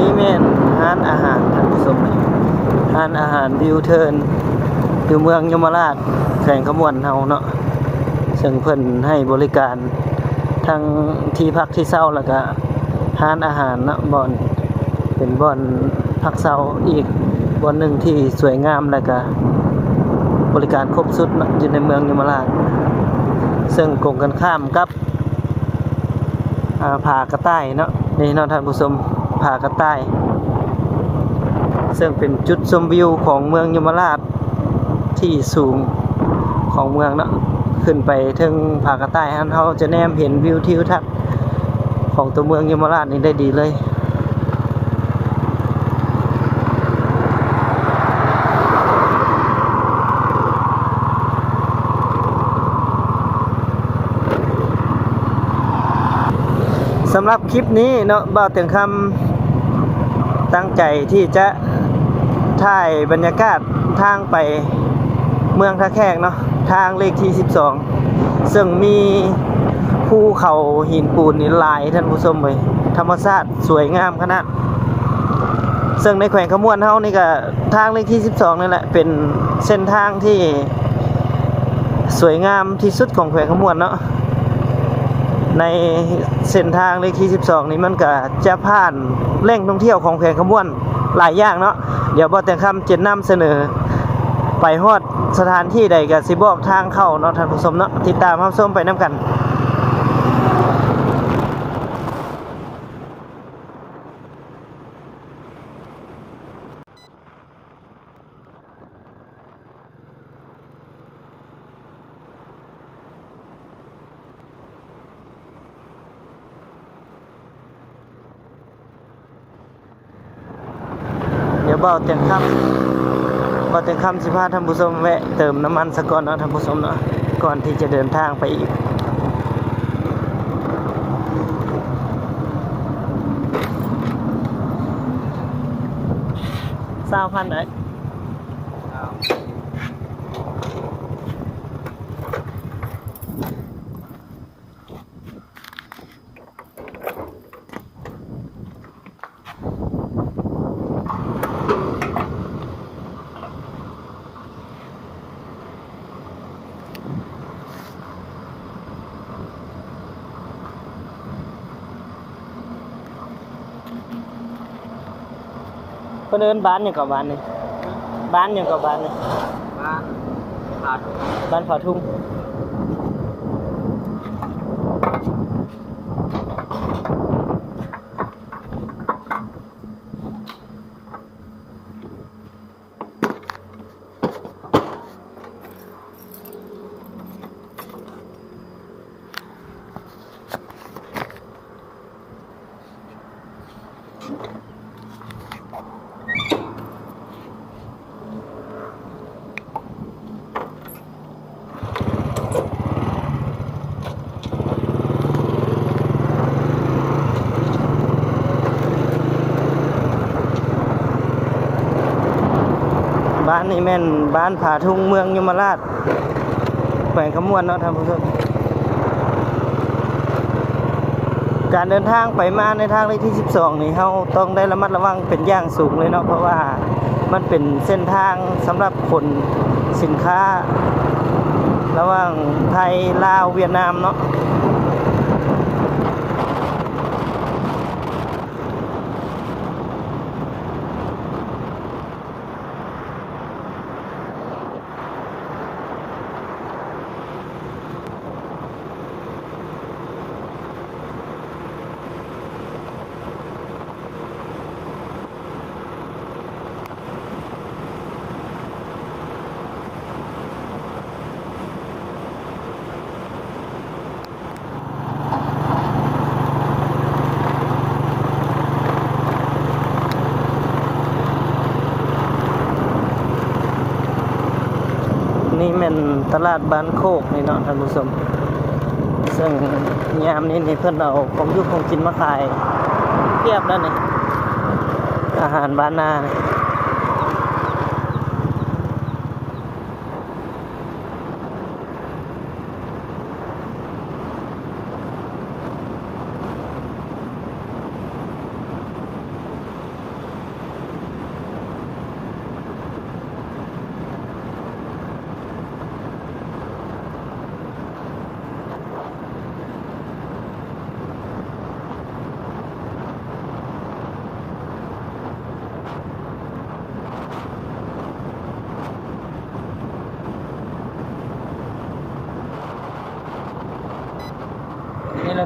ນີ້ແມ່ນຮ້ານອາຫານ ທ່ານຜູ້ຊົມ, ຮ້ານອາຫານ View Turn ຢູ່ເມືອງຍົມມະລາດ ແຂວງຄຳມ່ວນເຮົາເນາະ, ເຊິ່ງເພິ່ນໃຫ້ບໍລິການທັງທີ່ພັກທີ່ເຊົາ ແລ້ວກະຮ້ານອາຫານເນາະ, ບ່ອນ ເປັນບ່ອນພັກເຊົາອີກບ່ອນໜຶ່ງທີ່ສວຍງາມ ແລ້ວກະບໍລິການຄົບຊຸດເນາະ ຢູ່ໃນເມືອງຍົມມະລາດ, ເຊິ່ງກົງກັນຂ້າມກັບ ອ່າ ຜາກະຕ່າຍເນາະ, ນີ້ເນາະທ່ານຜູ້ຊົມ, ຜາກະຕ່າຍ ເຊິ່ງເປັນຈຸດຊົມວິວຂອງເມືອງຍົມມະລາດທີ່ສູງຂອງເມືອງເນາະ. ຂຶ້ນໄປເທິງຜາກະຕ່າຍຫັ້ນ ເຮົາຈະແນມເຫັນວິວທິວທັດຂອງຕົວເມືອງຍົມມະລາດນີ້ໄດ້ດີເລີຍ. ສຳລັບຄລິບນີ້ເນາະ ບ່າວຕຽງຄຳຕັ້ງໃຈທີ່ຈະຖ່າຍບັນຍາກາດທາງໄປເມືອງທ່າແຂກເນາະ, ທາງເລກທີສິບສອງ ເຊິ່ງມີພູເຂົາຫີນປູນນີ້ຫຼາຍ ທ່ານຜູ້ຊົມເອີຍ, ທຳມະຊາດສວຍງາມຂະໜາດ. ເຊິ່ງໃນແຂວງຄຳມ່ວນເຮົານີ້ກະ ທາງເລກທີສິບສອງນີ້ແຫຼະ ເປັນເສັ້ນທາງທີ່ສວຍງາມທີ່ສຸດຂອງແຂວງຄຳມ່ວນເນາະ. ໃນເສັ້ນທາງເລກທີສິບສອງນີ້ ມັນກະຈະຜ່ານແຫຼ່ງທ່ອງທ່ຽວຂອງແຂວງຄຳມ່ວນຫຼາຍຢ່າງເນາະ. ດຽວບ່າວຕຽງຄຳຈະນຳສະເໜີ ໄປຮອດສະຖານທີ່ໃດກະຊິບອກທາງເຂົ້າເນາະ ທ່ານຜູ້ຊົມເນາະ, ຕິດຕາມຮັບຊົມໄປນຳກັນ. ດຽວບ່າວຕຽງຄຳ ບ່າວຕຽງຄຳຊິພາທ່ານຜູ້ຊົມແວະເຕີມນ້ຳມັນສາກ່ອນເນາະ ທ່ານຜູ້ຊົມເນາະ, ກ່ອນທີ່ຈະເດີນທາງໄປອີກ. ຊາວພັນໄດ໋. ເພິ່ນເອີ້ນບ້ານຫຍັງເກາະ ບ້ານນີ້? ບ້ານຫຍັງເກາະ ບ້ານນີ້? ບ້ານຜາທຸງ. ບ້ານຜາທຸງ. ບ້ານນີ້ແມ່ນບ້ານຜາທຸງ ເມືອງຍົມມະລາດ ແຂວງຄຳມ່ວນເນາະທ່ານຜູ້ຊົມ. ການເດີນທາງໄປມາໃນທາງເລກທີສິບສອງນີ້ ເຮົາຕ້ອງໄດ້ລະມັດລະວັງເປັນຢ່າງສູງເລີຍເນາະ ເພາະວ່າມັນເປັນເສັ້ນທາງສຳລັບຂົນສິນຄ້າລະຫວ່າງໄທ ລາວ ຫວຽດນາມເນາະ. ນີ້ແມ່ນຕະຫຼາດບ້ານໂຄກນີ້ເນາະທ່ານຜູ້ຊົມ ເຊິ່ງຍາມນີ້ນີ້ເພິ່ນເອົາຂອງຢູ່ຂອງກິນມາຂາຍພຽບແລ້ວນີ້ ອາຫານບ້ານນານີ້.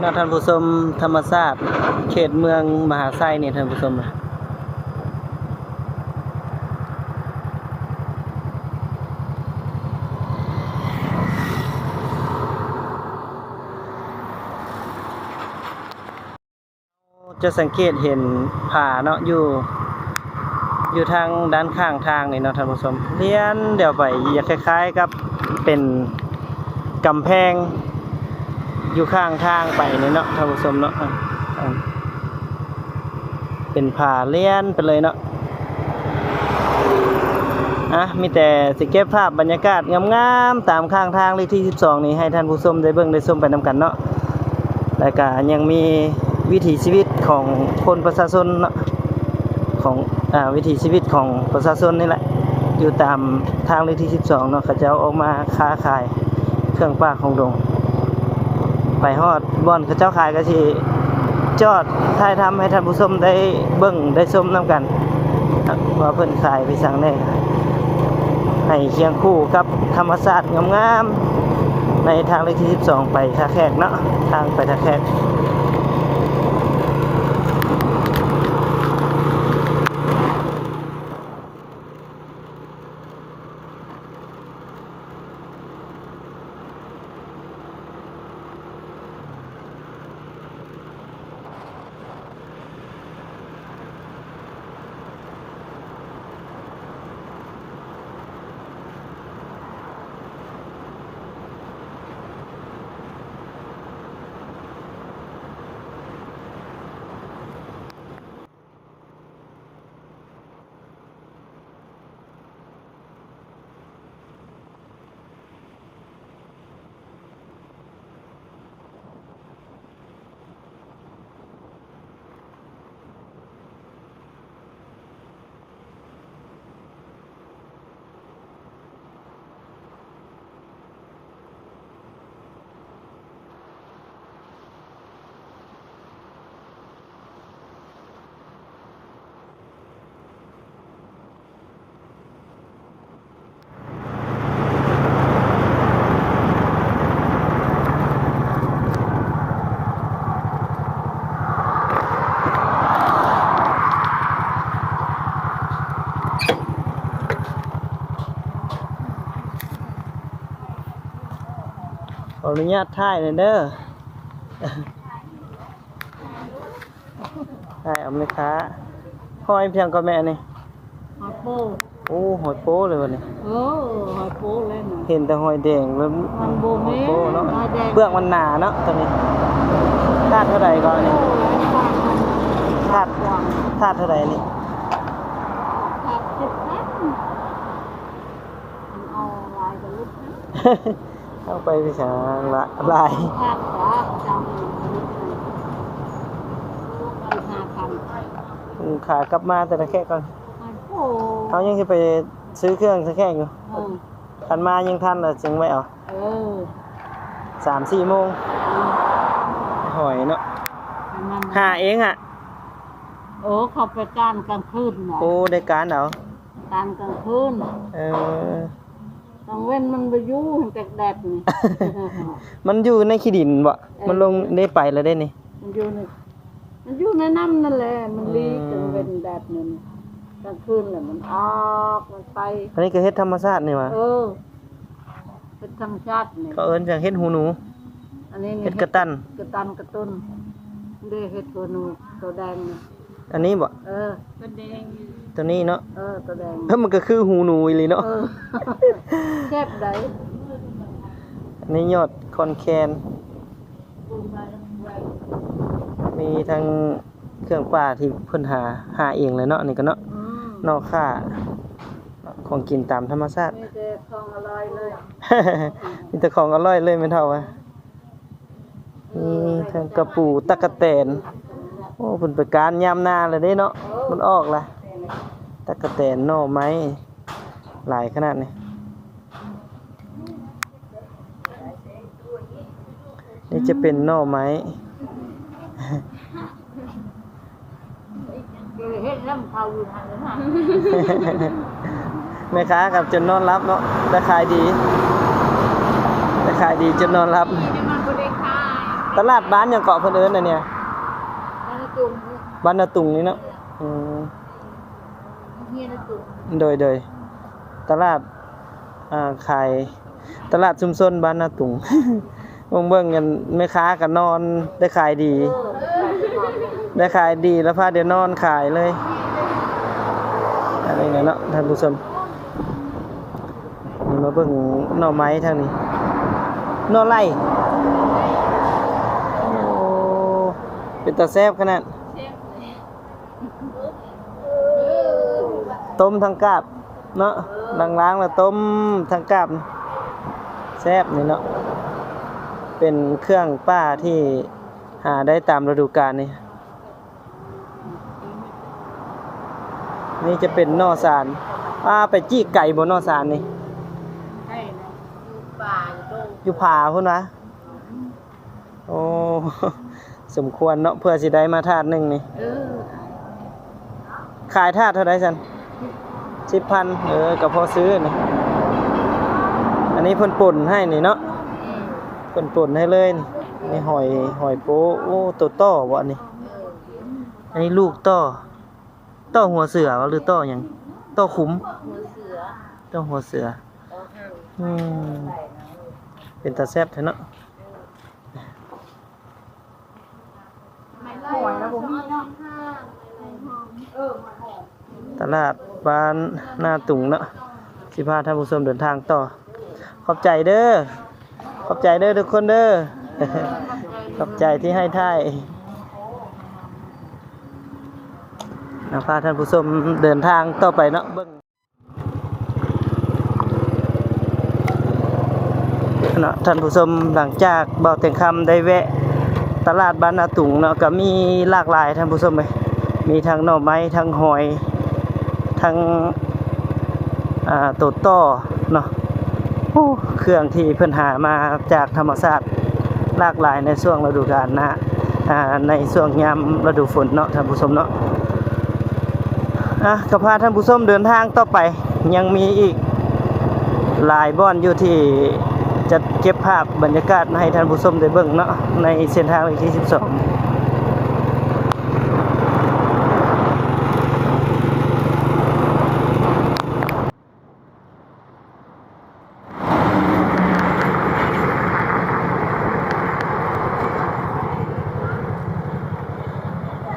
ເນາະທ່ານຜູ້ຊົມ, ທຳມະຊາດເຂດເມືອງມະຫາໄຊນີ້ທ່ານຜູ້ຊົມ. ຈະສັງເກດເຫັນຜາເນາະ ຢູ່ ຢູ່ທາງດ້ານຂ້າງທາງນີ້ເນາະທ່ານຜູ້ຊົມ, ລຽນດຽວໄປ ຢາກຄ້າຍໆກັບເປັນກຳແພງຢູ່ຂ້າງທາງໄປນີ້ເນາະທ່ານຜູ້ຊົມເນາະ. ເປັນຜາລຽນໄປເລີຍເນາະ. ອ່ະ ມີແຕ່ຊິເກັບພາບບັນຍາກາດງາມໆຕາມຂ້າງທາງເລກທີສິບສອງນີ້ ໃຫ້ທ່ານຜູ້ຊົມໄດ້ເບິ່ງໄດ້ຊົມໄປນຳກັນເນາະ. ແລ້ວກະຍັງມີວິຖີຊີວິດຂອງຄົນປະຊາຊົນເນາະ ຂອງ ອາ ວິຖີຊີວິດຂອງປະຊາຊົນນີ້ແຫຼະ ຢູ່ຕາມທາງເລກທີສິບສອງເນາະ, ເຂົາເຈົ້າອອກມາຄ້າຂາຍເຄື່ອງປ່າຂອງດົງ. ໄປຮອດບ່ອນເຂົາເຈົ້າຂາຍກະຊິຈອດຖ່າຍທຳໃຫ້ທ່ານຜູ້ຊົມໄດ້ເບິ່ງໄດ້ຊົມນຳກັນ ວ່າເພິ່ນຂາຍໄປສັງແດ່. ໃຫ້ຄຽງຄູ່ກັບທຳມະຊາດງາມໆ ໃນທາງເລກທີສິບສອງ ໄປທ່າແຂກເນາະ, ທາງໄປທ່າແຂກ. ຂໍອະນຸຍາດຖ່າຍແດ່ເດີ. ອ້າຍອາເມລິກາ. ຫອຍຫຍັງກໍແມ່ນີ້? ຫອຍໂປ້. ໂອ້ ຫອຍໂປ້ເລີຍບັດນີ້. ເອີ ຫອຍໂປ້ເລີຍນະ. ເຫັນແຕ່ຫອຍແດງ ມັນບໍ່ແມ່ນຫອຍໂປ້ເນາະ. ເປືອກມັນໜາເນາະ ຕົວນີ້. ຖາດເທົ່າໃດກໍອັນນີ້? ຖາດ ຖາດເທົ່າໃດນີ້? ຖາດສິບພັນ. ມັນເອົາຫຼາຍກວ່າລູກນະ. ເອົາໄປໄປສາງລະຫຼາຍ. ຂາກັບມາແຕ່ລະແຂກກ່ອນ. ເຮົາຍັງຊິໄປຊື້ເຄື່ອງໃຫ້ແຂກຢູ່. ຄັນມາຍັງທັນລະຈຶ່ງໄວ້ເອົາ. ເອີ ສາມສີ່ໂມງ. ຫອຍເນາະ. ຫາເອງອະ. ໂອ້ ເຂົາໄປການກາງຄືນນະ. ໂອ້ ໄດ້ການເອົາ. ກາງ ກາງຄືນ. ເອີ ກາງເວັນມັນບໍ່ຢູ່ ແດດໆນີ້. ມັນຢູ່ໃນຂີ້ດິນບໍ່? ເອີ ມັນລົງໄດ້ໄປແລ້ວເດ້ນີ້. ມັນຢູ່ໃນ ມັນຢູ່ໃນນ້ຳນັ້ນແຫຼະ ມັນລີກ ອືມ ກາງເວັນແດດນັ້ນ ກາງຄືນແລ້ວມັນອອກ ມັນໄປ. ອັນນີ້ກໍເຫັດທຳມະຊາດນີ້ຫວາ? ເອີ ເຫັດທຳມະຊາດນີ້ ເຂົາເອີ້ນຫຍັງ? ເຫັດຫູໜູ. ອັນນີ້ເຫັດກະຕັນ ກະຕັນກະຕຸນ. ເດ້ ເຫັດຫູໜູ ໂຕແດງນີ້. ອັນນີ້ບໍ່? ເອີ ໂຕແດງ ໂຕນີ້ເນາະ. ເອີ ໂຕແດງ. ເອີ ມັນກໍຄືຫູໜູອີ່ຫຼີເນາະ. ເອີ ແຊບໃດ. ອັນນີ້ຍອດຄອນແຄນ ມີທັງເຄື່ອງປ່າທີ່ເພິ່ນຫາ ຫາເອງເລີຍເນາະ ອັນນີ້ກໍເນາະ. ອືມ ໜໍ່ຂ່າ ຂອງກິນຕາມທຳມະຊາດ. ມີແຕ່ຂອງອະລ່ອຍເລີຍ ມີແຕ່ຂອງອະລ່ອຍເລີຍແມ່ເຖົ້າວ່າ. ມີທັງກະປູ ຕັກກະແຕນ. ໂອ້ ເພິ່ນໄປການຍາມໜ້າແລ້ວເດ້ເນາະ ມັນອອກລະ. ຕັກກະແຕນ ໜໍ່ໄມ້ ຫຼາຍຂະໜາດນີ້. ນີ້ຈະເປັນໜໍ່ໄມ້. ເຮັດນຳເຂົາຢູ່ຫັ້ນນະ. ແມ່ຄ້າກັບຈົນນອນຫຼັບເນາະ ໄດ້ຂາຍດີ ໄດ້ຂາຍດີຈົນນອນຫຼັບ. ແຕ່ມັນບໍ່ໄດ້ຂາຍ ຕະຫຼາດບ້ານຫຍັງເກາະເພິ່ນເອີ້ນອັນເນີ້ຍ? ບ້ານນາຕຸງ ບ້ານນາຕຸງນີ້ເນາະ. ອືມ ໂດຍ ໂດຍ ຕະຫຼາດ ອ່າ ຂາຍ ຕະຫຼາດຊຸມຊົນບ້ານນາຕຸງ. ເບິ່ງ ເບິ່ງອັນແມ່ຄ້າກໍນອນ ໄດ້ຂາຍດີ ໄດ້ຂາຍດີ ລະພາດຽວນອນຂາຍເລີຍ. ອັນນີ້ແຫຼະເນາະທ່ານຜູ້ຊົມ. ນີ້ມາເບິ່ງໜໍ່ໄມ້ທາງນີ້ ໜໍ່ໄລ່. ໂອ້ ເປັນຕາແຊບຂະໜາດ. ຕົ້ມທັງກາບເນາະ ລ້າງໆ ແລ້ວຕົ້ມທັງກາບ ແຊບນີ້ເນາະ. ເປັນເຄື່ອງປ່າທີ່ຫາໄດ້ຕາມລະດູການນີ້. ນີ້ຈະເປັນໜໍ່ສານ. ອາ ໄປຈີກໄກບໍ່ໜໍ່ສານນີ້? ໃກ້ນະ ຢູ່ປ່າ ຢູ່ເທິງ ຢູ່ຜາພຸ້ນຫວາ? ໂອ້ ສົມຄວນເນາະ ເພື່ອຊິໄດ້ມາຖາດໜຶ່ງນີ້. ເອີ ຂາຍຖາດເທົ່າໃດຊັ້ນ? ສິບພັນ. ເອີ ກໍພໍຊື້ນີ້. ອັນນີ້ເພິ່ນປົ່ນໃຫ້ນີ້ເນາະ. ເອີ ເພິ່ນປົ່ນໃຫ້ເລີຍນີ້. ນີ້ຫອຍ ຫອຍໂປ້. ໂອ້ ໂຕຕໍ່ບໍ່ອັນນີ້? ເອີ ອັນນີ້ລູກຕໍ່. ຕໍ່ຫົວເສືອຫວາ ຫຼືຕໍ່ຫຍັງ? ຕໍ່ຂຸມ? ຫົວເສືອ ຕໍ່ຫົວເສືອ. ອືມ ເປັນຕາແຊບແທ້ເນາະ. ຕະຫຼາດບ້ານນາຕຸງເນາະ ຊິພາທ່ານຜູ້ຊົມເດີນທາງຕໍ່. ຂອບໃຈເດີ ຂອບໃຈເດີທຸກຄົນເດີ. ຂອບໃຈທີ່ໃຫ້ຖ່າຍ. ນຳພາທ່ານຜູ້ຊົມເດີນທາງຕໍ່ໄປເນາະ ເບິ່ງເນາະທ່ານຜູ້ຊົມ. ຫຼັງຈາກບ່າວແຕງຄຳໄດ້ແວະຕະຫຼາດບ້ານນາຕຸງເນາະ ກໍມີຫຼາກຫຼາຍທ່ານຜູ້ຊົມເອີຍ ມີທັງໜໍ່ໄມ້ ທັງຫອຍ ທັງ ອ່າ ໂຕຕໍ່ເນາະ. ໂອ້ ເຄື່ອງທີ່ເພິ່ນຫາມາຈາກທຳມະຊາດຫຼາກຫຼາຍໃນຊ່ວງລະດູການນະ ອ່າ ໃນຊ່ວງຍາມລະດູຝົນເນາະທ່ານຜູ້ຊົມເນາະ. ອ່ະ ກໍພາທ່ານຜູ້ຊົມເດີນທາງຕໍ່ໄປ ຍັງມີອີກຫຼາຍບ່ອນຢູ່ທີ່ຈະເກັບພາບບັນຍາກາດໃຫ້ທ່ານຜູ້ຊົມໄດ້ເບິ່ງເນາະ ໃນເສັ້ນທາງເລກທີສິບສອງ.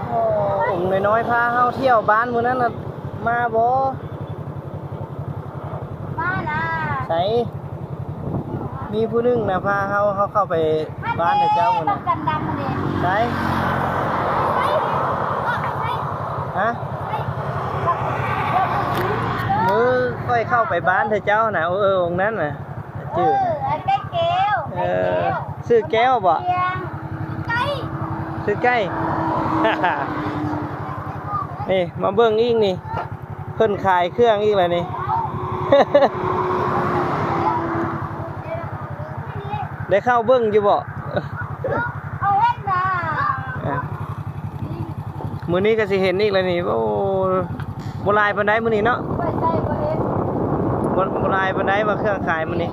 ໂອ້ ອົງນ້ອຍໆ ພາເຮົາທ່ຽວບ້ານມື້ນັ້ນນະ ມາບໍ່? ມານະ. ໃສ? ມີຜູ້ໜຶ່ງນະພາເຮົາ ເຮົາເຂົ້າໄປບ້ານເຂົາເຈົ້ານະ. ໃສ? ຮະ? ມື້ຂ້ອຍເຂົ້າໄປບ້ານເຂົາເຈົ້ານະ. ໂອ້ ອົງນັ້ນນະ. ເອີ ຊື່ ເອີ ອ້າຍໄກ່ແກ້ວ. ເອີ ໄກ່ແກ້ວ ຊື່ແກ້ວບໍ່? ຊື່ໄກ່ ຊື່ໄກ່. ນີ້ມາເບິ່ງອີກນີ້ ເພິ່ນຂາຍເຄື່ອງອີກແລ້ວນີ້. ໄດ້ເຂົ້າເບິ່ງຢູ່ບໍ່? ເອົາເຮັດນະ. ອ່າ ມື້ນີ້ກໍຊິເຫັນອີກແລ້ວນີ້. ໂອ້ ບໍ່ຫຼາຍປານໃດມື້ນີ້ເນາະ. ບໍ່ ບໍ່ຫຼາຍປານໃດວ່າເຄື່ອງຂາຍມື້ນີ້.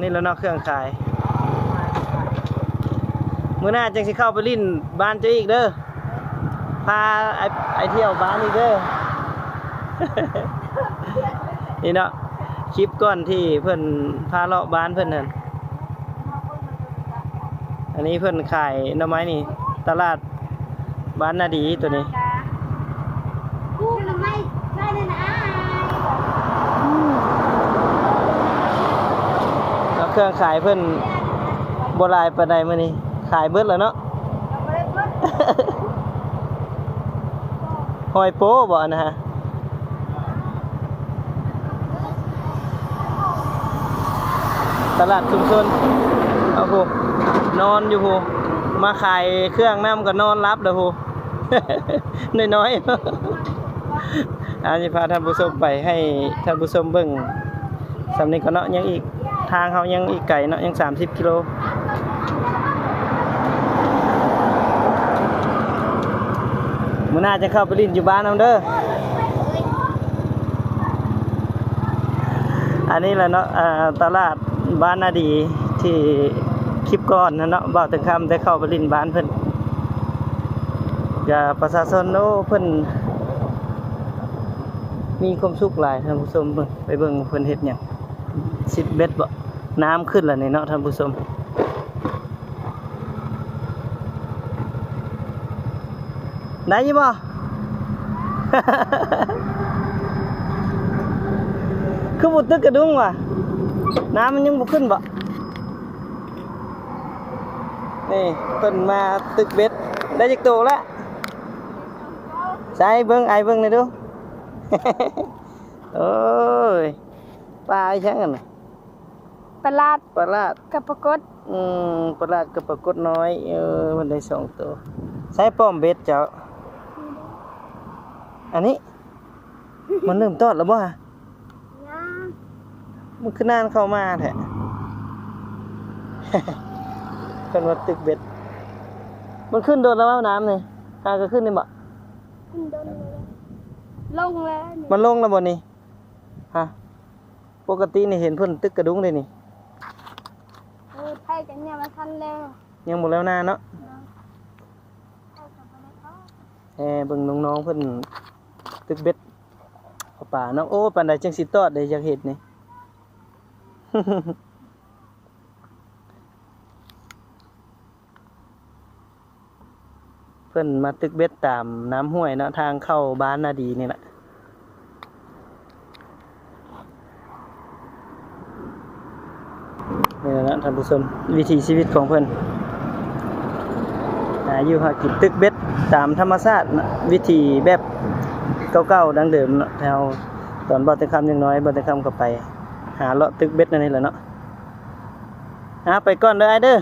ນີ້ແຫຼະເນາະເຄື່ອງຂາຍ. ມື້ໜ້າຈັ່ງຊິເຂົ້າໄປຫຼິ້ນບ້ານເຈົ້າອີກເດີ. ພາໄອ້ ໄອ້ທ່ຽວບ້ານອີກເດີ. ນີ້ເນາະ ຄລິບກ່ອນທີ່ເພິ່ນພາເລາະບ້ານເພິ່ນຫັ້ນ. ອັນນີ້ເພິ່ນຂາຍໜໍ່ໄມ້ນີ້ ຕະຫຼາດບ້ານນາດີໂຕນີ້. ເອົາເຄື່ອງຂາຍເພິ່ນບໍ່ຫຼາຍປານໃດມື້ນີ້ ຂາຍເບິດແລ້ວເນາະ. ຫອຍໂປ້ບໍ່ອັນນະ? ຕະຫຼາດຊຸມຊົນ. ເອົາ ໂຫ ນອນຢູ່ພຸ້ນ ມາຂາຍເຄື່ອງນຳກໍນອນຫຼັບແລ້ວພຸ້ນ ນ້ອຍໆ. ອາ ຊິພາທ່ານຜູ້ຊົມໄປ ໃຫ້ທ່ານຜູ້ຊົມເບິ່ງ ສ່ຳນີ້ກ່ອນເນາະ ຍັງອີກ ທາງເຮົາຍັງອີກໄກເນາະ ຍັງສາມສິບກິໂລ. ມື້ໜ້າຈະເຂົ້າໄປຫຼິ້ນຢູ່ບ້ານນຳເດີ. ອັນນີ້ແຫຼະເນາະ ເອີ ຕະຫຼາດບ້ານນາດີ ທີ່ຄລິບກ່ອນຫັ້ນເນາະ ບ່າວແຕ່ງຄຳໄດ້ເຂົ້າໄປຫຼິ້ນບ້ານເພິ່ນ ກະປະຊາຊົນ ໂອ້ ເພິ່ນມີຄວາມສຸກຫຼາຍທ່ານຜູ້ຊົມ. ເບິ່ງ ໄປເບິ່ງເພິ່ນເຮັດຫຍັງ ຊິດເບັດບໍ? ນ້ຳຂຶ້ນແລ້ວນີ້ເນາະທ່ານຜູ້ຊົມ. ໄດ້ຢູ່ບໍ່? ຄືບໍ່ຕຶກກະດຸງວະ? ນ້ຳມັນຍັງບໍ່ຂຶ້ນບໍ? ນີ້ເພິ່ນມາຕຶກເບັດ ໄດ້ຈັກໂຕລະ? ໃສ່ເບິ່ງ ອ້າຍເບິ່ງແດ່ດູ. ໂອ້ຍ ປາອີຫຍັງຫັ້ນນະ? ປາຫຼາດ ປາຫຼາດ ກັບປາກົດ. ອືມ ປາຫຼາດກັບປາກົດນ້ອຍ. ເອີ ມັນໄດ້ສອງໂຕ. ໃສ່ປ້ອມເບັດເຈົ້າ. ອັນນີ້ ມັນເລີ່ມຕອດແລ້ວບໍ່? ຍັງ. ມັນຄືນານເຂົ້າມາແທ້? ເພິ່ນວ່າຕຶກເບັດ. ມັນຂຶ້ນດົນແລ້ວບໍ່ນ້ຳນີ້? ຫາກໍຂຶ້ນນີ້ບໍ່? ຂຶ້ນດົນແລ້ວ. ລົງແລ້ວນີ້. ມັນລົງແລ້ວບໍ່ນີ້? ຮະ? ປົກກະຕິນີ້ເຫັນເພິ່ນຕຶກກະດຸງເດ້ນີ້. ເອີ ໄຖກັນຍັງບໍ່ທັນແລ້ວ. ຍັງບໍ່ແລ້ວນາເນາະ. ແຮ່ເບິ່ງນ້ອງໆເພິ່ນຕຶກເບັດເອົາປາເນາະ. ໂອ້ ປານໃດຈຶ່ງຊິຕອດໄດ້ ຢາກເຫັນນີ້. ເພິ່ນມາຕຶກເບັດຕາມນ້ຳຫ້ວຍເນາະ ທາງເຂົ້າບ້ານນາດີນີ້ລະ. ນີ້ແຫຼະເນາະທ່ານຜູ້ຊົມ ວິຖີຊີວິດຂອງເພິ່ນ ຫາຢູ່ຫາກິນ ຕຶກເບັດຕາມທຳມະຊາດເນາະ ວິຖີແບບເກົ່າໆ ດັ້ງເດີມເນາະ. ແຖວຕອນບ່າວແຕ່ງຄຳຍັງນ້ອຍ ບ່າວແຕ່ງຄຳກໍໄປຫາເລາະຕຶກເບັດແນວນີ້ແຫຼະເນາະ. ອາ ໄປກ່ອນເດີອ້າຍເດີ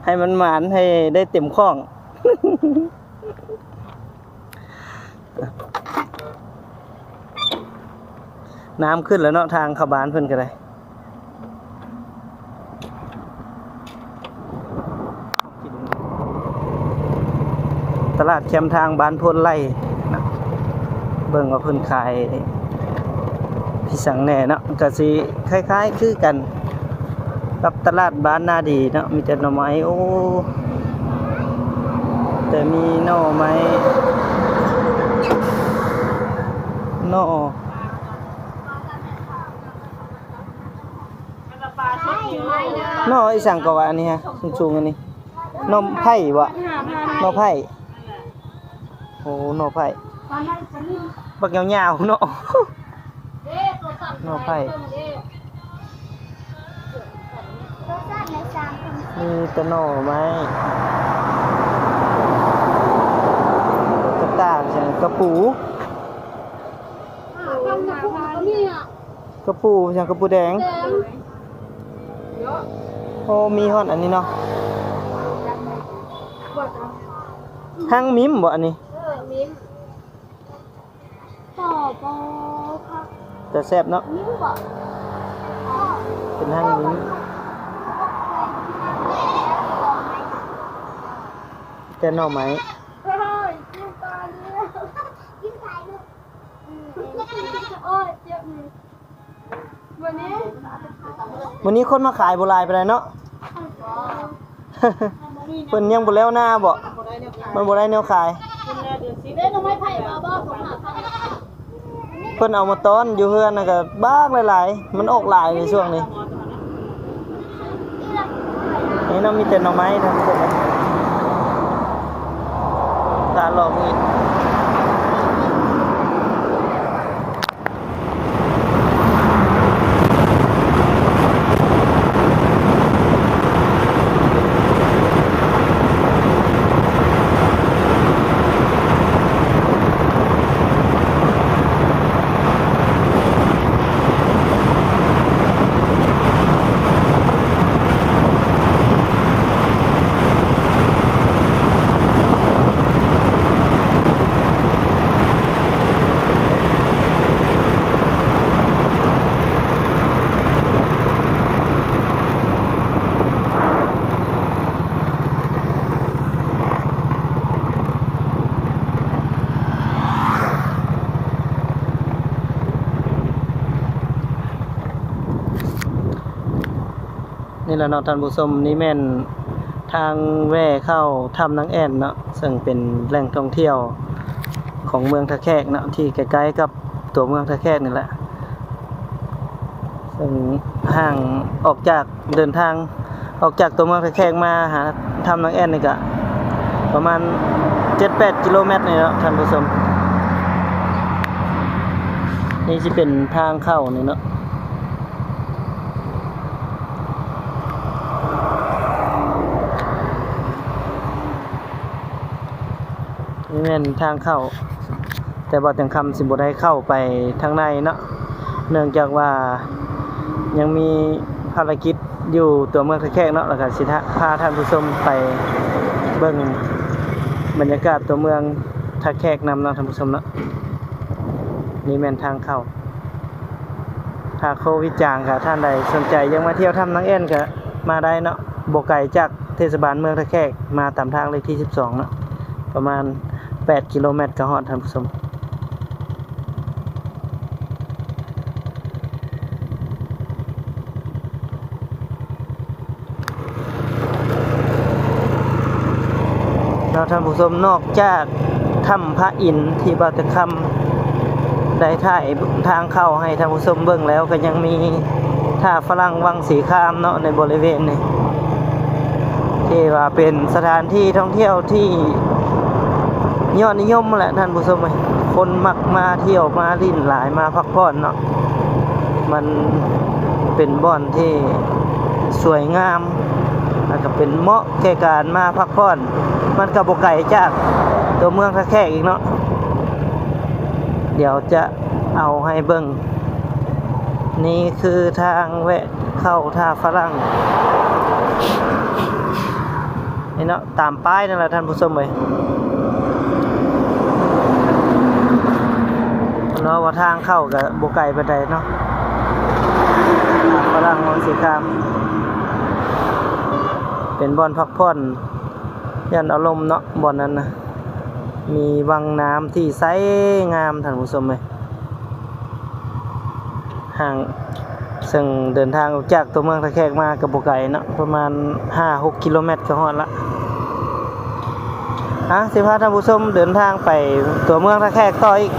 ໃຫ້ມັນໝານ ໃຫ້ໄດ້ເຕັມຂ້ອງ. ນ້ຳຂຶ້ນແລ້ວເນາະ ທາງເຂົ້າບ້ານເພິ່ນກໍໄດ້. ຕະຫຼາດແຄມທາງບ້ານໂພນໄລ່ນະ ເບິ່ງວ່າເພິ່ນຂາຍ ອີ່ສັງແດ່ເນາະ ກະຊິຄ້າຍໆຄືກັນກັບຕະຫຼາດບ້ານນາດີເນາະ ມີແຕ່ໜໍ່ໄມ້. ໂອ້ ແຕ່ມີໜໍ່ໄມ້ ໜໍ່ ໜໍ່ອີ່ສັງກໍວ່າອັນນີ້ຮະ ສູງໆ ອັນນີ້ ໜໍ່ໄຜ່ບໍ? ໜໍ່ໄຜ່. ໂອ້ ໜໍ່ໄຜ່ ບັກຍາວໆ ເນາະ ໜໍ່ໄຜ່. ມີແຕ່ໜໍ່ໄມ້ ກະຕ່າ ກະປູ ກະປູຫຍັງ ກະປູແດງ. ໂອ້ ມີຮອດອັນນີ້ເນາະ ຮັງມິມບໍອັນນີ້? ເອີ ມິມ ແຕ່ແຊບເນາະ ມິມບໍ ເປັນຮັງມິມ ແຕ່ໜໍ່ໄມ້. ມື້ນີ້ຄົນມາຂາຍບໍ່ຫຼາຍປານໃດເນາະ ເພິ່ນຍັງບໍ່ແລ້ວນາບໍ ມັນບໍ່ໄດ້ແນວຂາຍ. ເພິ່ນເອົາມາຕ້ອນຢູ່ເຮືອນນະກະບັກຫຼາຍໆ ມັນອອກຫຼາຍໃນຊ່ວງນີ້. ນີ້ເນາະ ມີແຕ່ໜໍ່ໄມ້ທັງໝົດເລີຍ ຕາຫຼອກນີ້. ແລ້ວເນາະທ່ານຜູ້ຊົມ, ນີ້ແມ່ນທາງແວ່ເຂົ້າຖ້ຳນາງແອ່ນເນາະ, ເຊິ່ງເປັນແຫຼ່ງທ່ອງທ່ຽວຂອງເມືອງທ່າແຂກເນາະ, ທີ່ໃກ້ໆກັບຕົວເມືອງທ່າແຂກນີ້ແຫຼະ. ເຊິ່ງຫ່າງອອກຈາກ ເດີນທາງອອກຈາກຕົວເມືອງທ່າແຂກມາຫາຖ້ຳນາງແອ່ນນີ້ກະປະມານເຈັດແປດກິໂລແມັດນີ້ເນາະທ່ານຜູ້ຊົມ. ນີ້ຊິເປັນທາງເຂົ້ານີ້ເນາະ. ນີ້ແມ່ນທາງເຂົ້າ, ແຕ່ບ່າວແຕງຄຳຊິບໍ່ໄດ້ເຂົ້າໄປທາງໃນເນາະ, ເນື່ອງຈາກວ່າຍັງມີພາລະກິດຢູ່ຕົວເມືອງທ່າແຂກເນາະ, ແລ້ວກະຊິພາທ່ານຜູ້ຊົມໄປເບິ່ງບັນຍາກາດຕົວເມືອງທ່າແຂກນຳເນາະທ່ານຜູ້ຊົມເນາະ. ນີ້ແມ່ນທາງເຂົ້າ. ຖ້າໂຄວິດຈາງກະ ທ່ານໃດສົນໃຈຢາກມາທ່ຽວຖ້ຳນາງແອ່ນກະມາໄດ້ເນາະ, ບໍ່ໄກຈາກເທດສະບານເມືອງທ່າແຂກ, ມາຕາມທາງເລກທີສິບສອງເນາະ, ປະມານແປດກິໂລແມັດກະຮອດທ່ານຜູ້ຊົມ. ເນາະທ່ານຜູ້ຊົມ, ນອກຈາກຖ້ຳພະອິນທີ່ບ່າວແຕງຄຳໄດ້ຖ່າຍທາງເຂົ້າໃຫ້ທ່ານຜູ້ຊົມເບິ່ງແລ້ວ, ກໍຍັງມີທ່າຝຣັ່ງວັງສີຄາມເນາະ ໃນບໍລິເວນນີ້ ທີ່ວ່າເປັນສະຖານທີ່ທ່ອງທ່ຽວທີ່ຍອດນິຍົມແຫຼະທ່ານຜູ້ຊົມເອີຍ. ຄົນມັກມາທ່ຽວມາຫຼິ້ນຫຼາຍ, ມາພັກຜ່ອນເນາະ. ມັນເປັນບ່ອນທີ່ສວຍງາມ ແລ້ວກໍເປັນເໝາະແກ່ການມາພັກຜ່ອນ, ມັນກໍບໍ່ໄກຈາກຕົວເມືອງທ່າແຂກອີກເນາະ. ດຽວຈະເອົາໃຫ້ເບິ່ງ, ນີ້ຄືທາງແວະເຂົ້າທ່າຝຣັ່ງນີ້ເນາະ. ຕາມປ້າຍນັ້ນແຫຼະທ່ານຜູ້ຊົມເອີຍ. ເນາະ ວ່າທາງເຂົ້າກໍບໍ່ໄກປານໃດເນາະ. ຝຣັ່ງວັງສີຄາມ ເປັນບ່ອນພັກຜ່ອນຢ່ອນອາລົມເນາະ ບ່ອນນັ້ນນະ. ມີວັງນ້ຳທີ່ໃສງາມທ່ານຜູ້ຊົມເອີຍ. ຫ່າງ ເຊິ່ງເດີນທາງອອກຈາກຕົວເມືອງທ່າແຂກມາກໍບໍ່ໄກເນາະ, ປະມານຫ້າຫົກກິໂລແມັດກໍຮອດລະ. ອ່ະ ຊິພາທ່ານຜູ້ຊົມເດີນທາງໄປຕົວເມືອງທ່າແຂກຕໍ່ອີກ.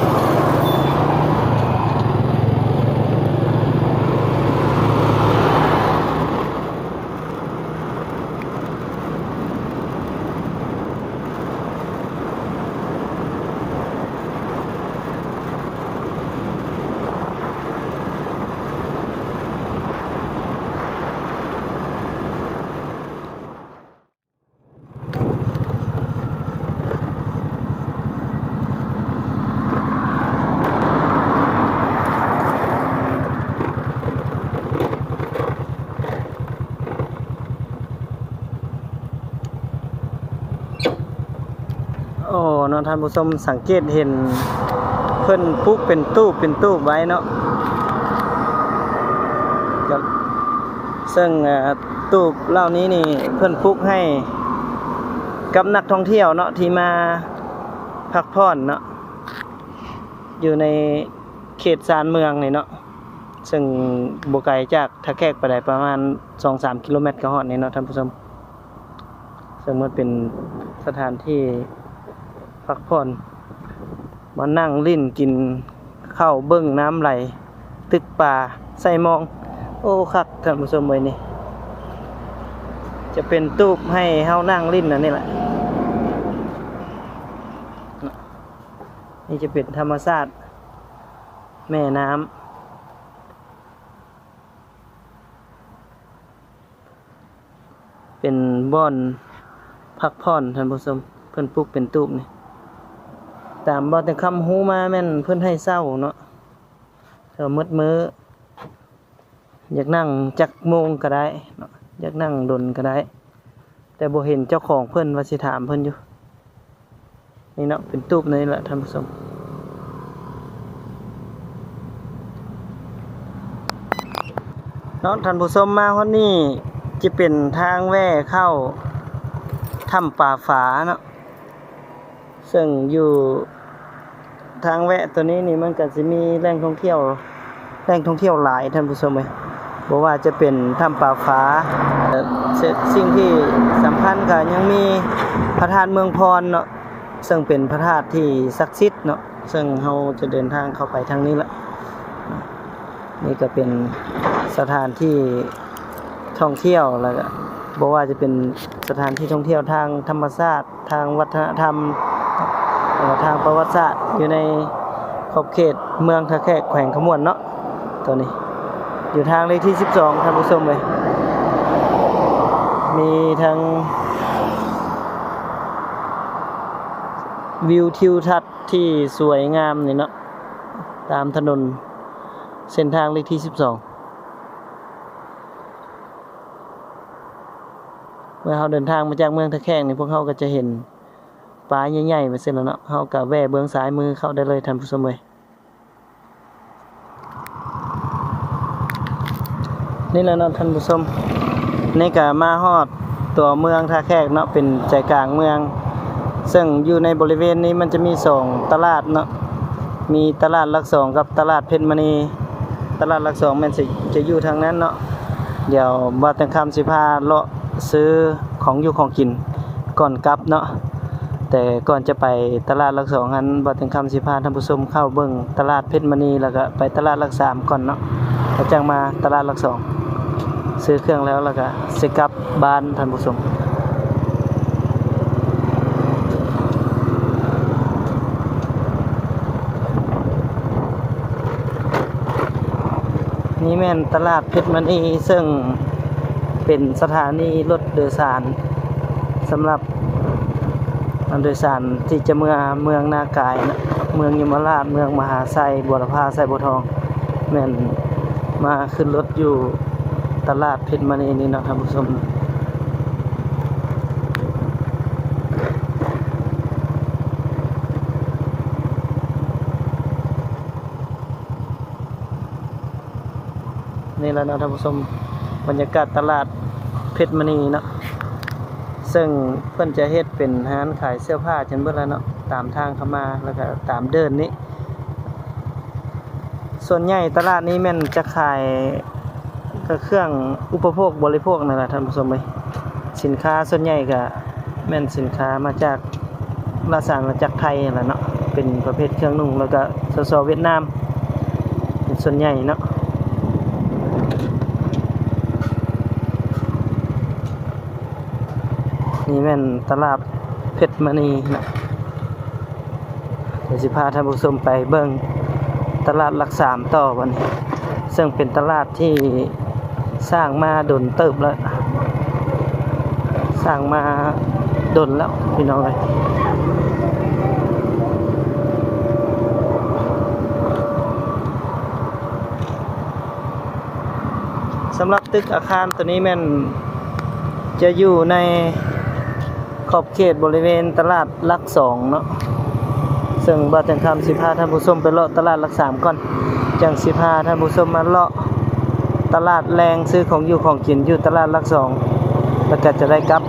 ໂອ້ ເນາະ ທ່ານຜູ້ຊົມສັງເກດເຫັນເພິ່ນປຸກເປັນຕູບເປັນຕູບໄວ້ເນາະ. ເຊິ່ງ ເອີ ຕູບເຫຼົ່ານີ້ນີ້ເພິ່ນປຸກໃຫ້ກັບນັກທ່ອງທ່ຽວເນາະ ທີ່ມາພັກຜ່ອນເນາະ ຢູ່ໃນເຂດຊານເມືອງນີ້ເນາະ, ເຊິ່ງບໍ່ໄກຈາກທ່າແຂກປານໃດ, ປະມານສອງສາມກິໂລແມັດກໍຮອດນີ້ເນາະທ່ານຜູ້ຊົມ. ເຊິ່ງມັນເປັນສະຖານທີ່ພັກຜ່ອນ, ມານັ່ງຫຼິ້ນກິນເຂົ້າ, ເບິ່ງນ້ຳໄຫຼ, ຕຶກປາ, ໃສ່ມອງ. ໂອ້ ຄັກທ່ານຜູ້ຊົມເອີຍ, ນີ້ຈະເປັນຕູບໃຫ້ເຮົານັ່ງຫຼິ້ນອັນນີ້ແຫຼະ. ນີ້ຈະເປັນທຳມະຊາດແມ່ນ້ຳ. ເປັນບ່ອນພັກຜ່ອນທ່ານຜູ້ຊົມ, ເພິ່ນປຸກເປັນຕູບນີ້. ຕາມບ່າວແຕງຄຳຮູ້ມາແມ່ນເພິ່ນໃຫ້ເຊົ່າເນາະ, ເຊົ່າໝົດມື້, ຢາກນັ່ງຈັກໂມງກໍໄດ້ເນາະ, ຢາກນັ່ງດົນກໍໄດ້. ແຕ່ບໍ່ເຫັນເຈົ້າຂອງເພິ່ນ, ວ່າຊິຖາມເພິ່ນຢູ່. ນີ້ເນາະ ເປັນຕູບນີ້ແຫຼະທ່ານຜູ້ຊົມເນາະ. ທ່ານຜູ້ຊົມ ມາຮອດນີ້ຈະເປັນທາງແວ່ເຂົ້າຖ້ຳປາຝາເນາະ, ເຊິ່ງຢູ່ທາງແວະໂຕນີ້ນີ້ ມັນກໍຊິມີແຫຼ່ງທ່ອງທ່ຽວ, ແຫຼ່ງທ່ອງທ່ຽວຫຼາຍທ່ານຜູ້ຊົມເອີຍ. ບໍ່ວ່າຈະເປັນຖ້ຳປາຟ້າ ແລະ ສິ່ງທີ່ສຳຄັນກໍຍັງມີພະທາດເມືອງພອນເນາະ ເຊິ່ງເປັນພະທາດທີ່ສັກສິດເນາະ ເຊິ່ງເຮົາຈະເດີນທາງເຂົ້າໄປທາງນີ້ລະ. ນີ້ກໍເປັນສະຖານທີ່ທ່ອງທ່ຽວ ແລ້ວກໍບໍ່ວ່າຈະເປັນສະຖານທີ່ທ່ອງທ່ຽວທາງທຳມະຊາດ ທາງວັດທະນະທຳ ແລ້ວກໍທາງປະຫວັດສາດ ຢູ່ໃນຂອບເຂດເມືອງທ່າແຂກ ແຂວງຄຳມ່ວນເນາະ. ຕົວນີ້ຢູ່ທາງເລກທີສິບສອງ ທ່ານຜູ້ຊົມເອີຍ ມີທັງວິວທິວທັດທີ່ສວຍງາມນີ້ເນາະ ຕາມຖະໜົນເສັ້ນທາງເລກທີສິບສອງ. ເມື່ອເຮົາເດີນທາງມາຈາກເມືອງທ່າແຂກນີ້ ພວກເຮົາກໍຈະເຫັນປາໃຫຍ່ໆ ໄປເຊັ່ນລະເນາະ ເຮົາກໍແວ່ເບື້ອງຊ້າຍມືເຂົ້າໄດ້ເລີຍ ທ່ານຜູ້ຊົມເອີຍ. ນີ້ແຫຼະເນາະທ່ານຜູ້ຊົມ ນີ້ກໍມາຮອດຕົວເມືອງທ່າແຂກເນາະ ເປັນໃຈກາງເມືອງ ເຊິ່ງຢູ່ໃນບໍລິເວນນີ້ມັນຈະມີສອງຕະຫຼາດເນາະ ມີຕະຫຼາດຫຼັກສອງກັບຕະຫຼາດເພັດມະນີ. ຕະຫຼາດຫຼັກສອງແມ່ນຊິ ຈະຢູ່ທາງນັ້ນເນາະ. ດຽວບ່າວແຕ່ງຄຳຊິພາເລາະຊື້ຂອງຢູ່ຂອງກິນກ່ອນກັບເນາະ. ແຕ່ກ່ອນຈະໄປຕະຫຼາດຫຼັກສອງຫັ້ນ ບ່າວແຕ່ງຄຳຊິພາທ່ານຜູ້ຊົມເຂົ້າເບິ່ງຕະຫຼາດເພັດມະນີ ແລ້ວກໍໄປຕະຫຼາດຫຼັກສາມກ່ອນເນາະ ແລ້ວຈັ່ງມາຕະຫຼາດຫຼັກສອງ ຊື້ເຄື່ອງແລ້ວ ແລ້ວກໍຊິກັບ ບ້ານທ່ານຜູ້ຊົມ. ນີ້ແມ່ນຕະຫຼາດເພັດມະນີ ເຊິ່ງເປັນສະຖານີລົດໂດຍສານສຳລັບ ອັນໂດຍສານທີ່ຈະເມືອເມືອງນາກາຍນະ ເມືອງຍົມມະລາດ ເມືອງມະຫາໄຊ ບົວລະພາ ໄຊບົວທອງ ແມ່ນມາຂຶ້ນລົດຢູ່ຕະຫຼາດເພັດມະນີນີ້ເນາະທ່ານຜູ້ຊົມ. ນີ້ແຫຼະເນາະທ່ານຜູ້ຊົມ ບັນຍາກາດຕະຫຼາດເພັດມະນີເນາະ ເຊິ່ງເພິ່ນຈະເຮັດເປັນຮ້ານຂາຍເສື້ອຜ້າຈົນເບິດແລ້ວເນາະ ຕາມທາງເຂົ້າມາ ແລ້ວກໍຕາມເດີ່ນນີ້. ສ່ວນໃຫຍ່ຕະຫຼາດນີ້ແມ່ນຈະຂາຍແຕ່ເຄື່ອງອຸປະໂພກບໍລິໂພກນັ້ນແຫຼະທ່ານຜູ້ຊົມເອີຍ. ສິນຄ້າສ່ວນໃຫຍ່ກໍແມ່ນສິນຄ້າມາຈາກ ລາຊະອານາຈັກໄທຫັ້ນແຫຼະເນາະ ເປັນປະເພດເຄື່ອງນຸ່ງ ແລ້ວກະ ສສ ຫວຽດນາມ ເປັນສ່ວນໃຫຍ່ເນາະ. ນີ້ແມ່ນຕະຫຼາດເພັດມະນີເນາະ. ດຽວຊິພາທ່ານຜູ້ຊົມໄປເບິ່ງຕະຫຼາດຫຼັກສາມຕໍ່ບັດນີ້ ເຊິ່ງເປັນຕະຫຼາດທີ່ສ້າງມາດົນເຕີບແລ້ວ ສ້າງມາດົນແລ້ວພີ່ນ້ອງເອີຍ. ສຳລັບຕຶກອາຄານໂຕນີ້ແມ່ນຈະຢູ່ໃນ ຂອບເຂດບໍລິເວນຕະຫຼາດຫຼັກສອງເນາະ ເຊິ່ງບ່າວແຕ່ງຄຳຊິພາທ່ານຜູ້ຊົມໄປເລາະຕະຫຼາດຫຼັກສາມກ່ອນ ຈັ່ງຊິພາທ່ານຜູ້ຊົມມາເລາະຕະຫຼາດແລງ ຊື້ຂອງຢູ່ຂອງກິນຢູ່ຕະຫຼາດຫຼັກສອງ ແລ້ວກະຈະໄດ້ກັບ.